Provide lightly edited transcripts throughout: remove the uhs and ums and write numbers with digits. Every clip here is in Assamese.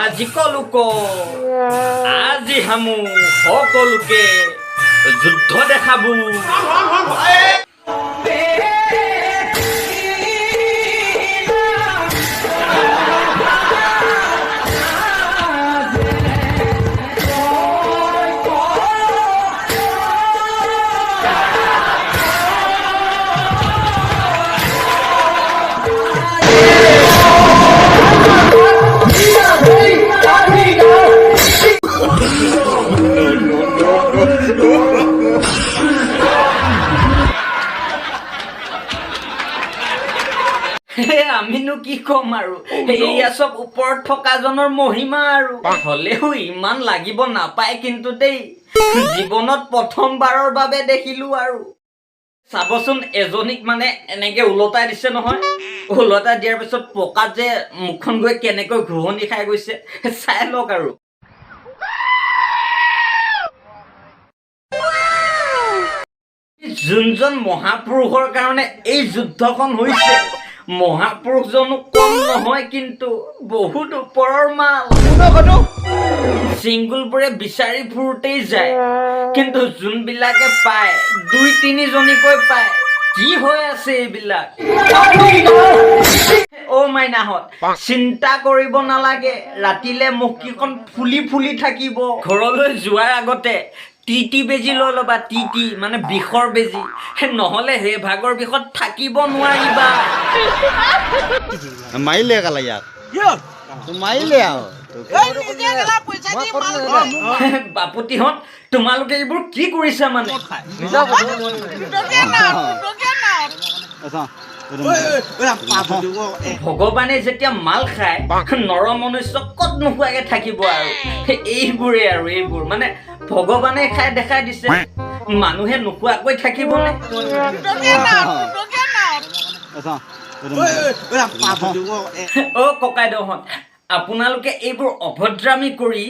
সামাজিক লোক, আজি হামু সকলোকে যুদ্ধ দেখাবো। আমিনো কি ক'ম আৰু, এয়া চব ওপৰত থকাজনৰ মহিমা আৰু। হ'লেও ইমান লাগিব নাপায় কিন্তু দেই, জীৱনত প্ৰথমবাৰৰ বাবে দেখিলো আৰু। চাবচোন, এজনীক মানে এনেকে ওলটাই দিছে নহয়, ওলটাই দিয়াৰ পিছত পকাত যে মুখখন গৈ কেনেকৈ ঘূৰণি খাই গৈছে, চাই লওক আৰু। যোনজন মহাপুৰুষৰ কাৰণে এই যুদ্ধখন হৈছে, মহাপুৰুষজনো কম নহয় কিন্তু, বহুত ওপৰৰ মাল। ছিংগুলবোৰে বিচাৰি ফুৰোতেই যায়, কিন্তু যোনবিলাকে পায় দুই তিনিজনীকৈ পায়। কি হৈ আছে এইবিলাক? অ' মাইনাহঁত, চিন্তা কৰিব নালাগে, ৰাতিলে মুখকেইখন ফুলি ফুলি থাকিব। ঘৰলৈ যোৱাৰ আগতে টি টি বেজী লৈ ল'বা, টি টি মানে বিষৰ বেজী, নহ'লে সেই ভাগৰ বিষত থাকিব নোৱাৰিবা। মাৰিলে কালা ইয়াক মাৰিলে আৰু। বাপতিহঁত, তোমালোকে এইবোৰ কি কৰিছা মানে? ভগৱানে যেতিয়া মাল খায়, নৰ মনুষ্য ক'ত নোখোৱাকে থাকিব আৰু? এইবোৰে আৰু, এইবোৰ মানে ভগৱানে খাই দেখাই দিছে, মানুহে নোখোৱাকৈ থাকিবনে? অ' ককাইদেউহঁত, আপোনালোকে এইবোৰ অভদ্ৰামী কৰি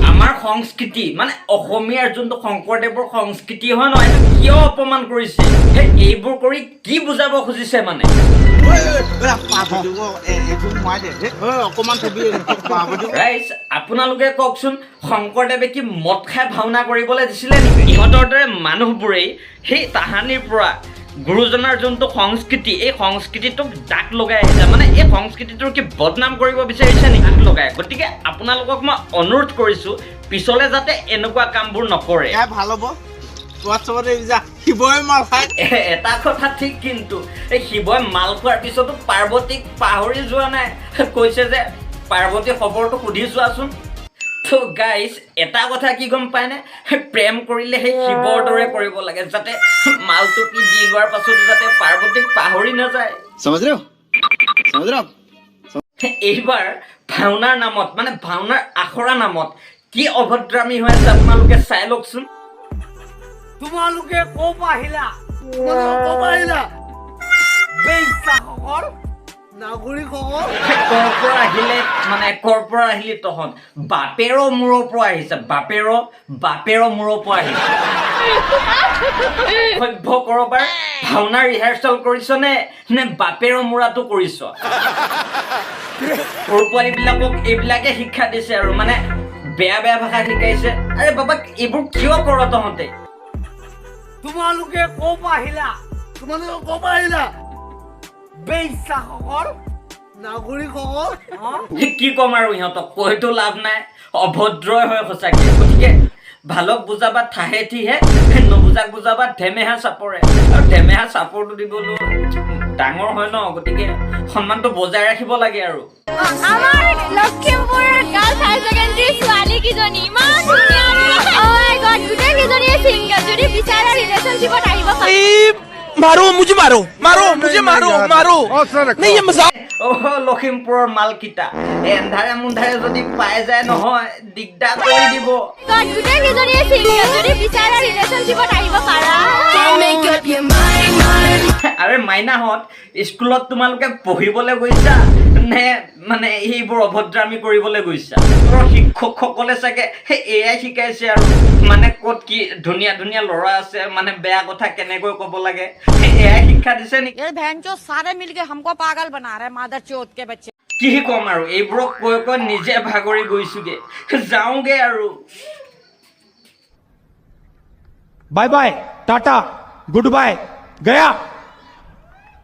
আমাৰ সংস্কৃতি, মানে অসমীয়াৰ যোনটো শংকৰদেৱৰ সংস্কৃতি হয় নহয়, এইটো কিয় অপমান কৰিছে? সেই এইবোৰ কৰি কি বুজাব খুজিছে মানে? ৰাইজ, আপোনালোকে কওকচোন, শংকৰদেৱে কি মদ খাই ভাওনা কৰিবলৈ দিছিলে নেকি? ইহঁতৰ দৰে মানুহবোৰেই সেই তাহানিৰ পৰা গুৰুজনাৰ যোনটো সংস্কৃতি, এই সংস্কৃতিটোক দাগ লগাই আহিছে। মানে এই সংস্কৃতিটোৰ কি বদনাম কৰিব বিচাৰিছে নেকি দাগ লগাই? গতিকে আপোনালোকক মই অনুৰোধ কৰিছোঁ, পিছলে যাতে এনেকুৱা কামবোৰ নকৰে। ভাল হ'ব শিৱই মাল খায়। এটা কথা ঠিক কিন্তু, এই শিৱই মাল খোৱাৰ পিছতো পাৰ্বতীক পাহৰি যোৱা নাই। কৈছে যে পাৰ্বতী খবৰটো সুধি চোৱাচোন। ত' গাইজ, এটা কথা কি গম পায়নে? প্ৰেম কৰিলে সেই শিৱৰ দৰে কৰিব লাগে, যাতে মালটো পি দি লোৱাৰ পাছতো যাতে পাৰ্বতীক পাহৰি নাযায়। সমঝ रहे हो? এইবাৰ ভাওনাৰ নামত, মানে ভাওনাৰ আখৰা নামত কি অভদ্ৰামী হৈ আছে, আপোনালোকে চাই লওকচোন। তোমালোকে ক'ৰ পৰা আহিলা? তোমালোকে ক'ৰ পৰা আহিলা? বেশ্যাসকল, নাগৰিকসকল। কৰ পৰা আহিলে মানে কৰ পৰা আহিলি তহঁত? বাপেৰৰ মূৰৰ পৰা আহিছে, বাপেৰৰ মূৰৰ পৰা আহিছে। সভ্য কৰবাৰ ভাওনা ৰিহাৰ্চেল কৰিছ নে নে বাপেৰৰ মূৰাটো কৰিছ? সৰু পোৱালীবিলাকক এইবিলাকে শিক্ষা দিছে আৰু, মানে বেয়া বেয়া ভাষা শিকাইছে। আৰে বাবা, এইবোৰ কিয় কৰ তহঁতে? তোমালোকে ক'ৰ পৰা আহিলা? তোমালোকে ক'ৰ পৰা আহিলা? বেশ্যাসকল, নাগৰিকসকল। কি ক'ম আৰু ইহঁতক, কৈতো লাভ নাই, অভদ্ৰই হয় সঁচাকে। গতিকে ভালক বুজাবা ঠাহে ঠিহে, নুবুজাক বুজাবা ধেমেহা চাপৰে। আৰু ধেমেহা চাপৰটো দিবলৈ ডাঙৰ হয় ন, গতিকে সন্মানটো বজাই ৰাখিব লাগে আৰু। আমাৰ লখিমপুৰ গাৰ্লছ হায়াৰ ছেকেণ্ডেৰী ছোৱালী কেইজনী ইমান ধুনীয়া। Oh my God, গোটেই কেইজনীয়ে ছিংগল। যদি বিচাৰা ৰিলেশ্যনশ্বিপত আহিব পাৰা। मारो मुझे, मारो मारो मुझे, मारो मारो, नहीं, ये मजाक। অ' লখিমপুৰৰ মালকিটা এন্ধাৰে মুন্ধাৰে যদি পাই যায় নহয়, দিগদাৰ কৰি দিব। God, গোটেই কেইজনীয়ে ছিংগল। যদি বিচাৰা ৰিলেশ্যনশ্বিপত আহিব পাৰা। আৰে মাইনাহঁত, স্কুলত তোমালোকে পঢ়িবলৈ গৈছা নে মানে এইবোৰ অভদ্ৰামী কৰিবলৈ গৈছা? তোৰ শিক্ষকসকলে চাগে সেই এয়াই শিকাইছে আৰু, মানে ক'ত কি ধুনীয়া ধুনীয়া ল'ৰা আছে, মানে বেয়া কথা কেনেকৈ ক'ব লাগে, সেই এয়াই শিক্ষা দিছে নেকি? ये बहन चो सारे मिलके हमको पागल बना रहे हैं, मादर चोत के बच्चे। কি ক'ম আৰু, এইবোৰক কৈ কৈ নিজে ভাগৰি গৈছোগে, যাওঁগে আৰু। Bye bye, tata, good bye, गया।